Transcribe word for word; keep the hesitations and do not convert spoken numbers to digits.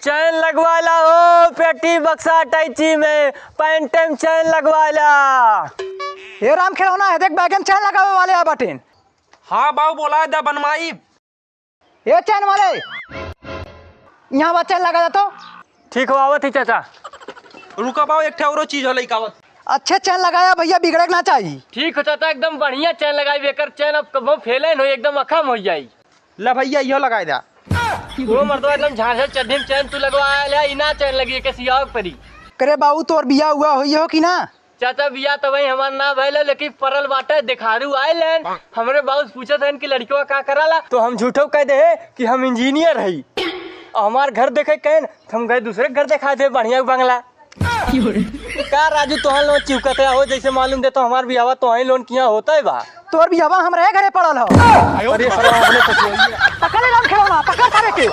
चैन लगवाला हो, पेटी बक्सा अटैची में, पैंटे में चैन लगवाला। ए राम खेलौना, है देख, बैगे में चैन लगावे वाले आ बाटेन। हाँ बाऊ, बोलाए दा बनवाई। ए चैन वाले, यहाँ बा चैन लगा दे तो। ठीक हो, आवत ही चाचा। रुका बाऊ, एक ठे औरो चीज हो लइका आवत। अच्छे चैन लगाया भइया, बिगड़े के ना चाही। ठीक हो चाचा, एकदम बढ़िया चैन लगाई, एकर चैन अब कबो फेले न हो, एकदम अखम हो जाई। ले भइया, इहो लगाए दा। वो मर्दवा एकदम झांझर चड्ढी में चैन तू लगवा आयल है, ई ना चैन लगी, एके सियाव परी। करे बाऊ, तोर बिया हुआ होई हो कि ना? चाचा, बिया तो भाई हमार ना भइल है, लेकिन परल बाटे, देखारू आइल हैं। हमरे बाबू से पूछत हैं कि लड़कवा का कराला, तो हम झूठो कह दे हैं कि हम इंजीनियर हई। और हमार घर देखे कहन, तो हम गए दूसरे के घर देखा दे, बढ़िया बंगला। का राजू, तोहन लोग चिउकत हो, जैसे मालूम दे तो हमार बियाहवा तोहन लोग किहाँ होता है बा। तोर बियाहवा हमरे घरे पड़ल हो। अरे सरवा, हमने तो पकड़ ले राम खेलौना, पकड़ सारे के।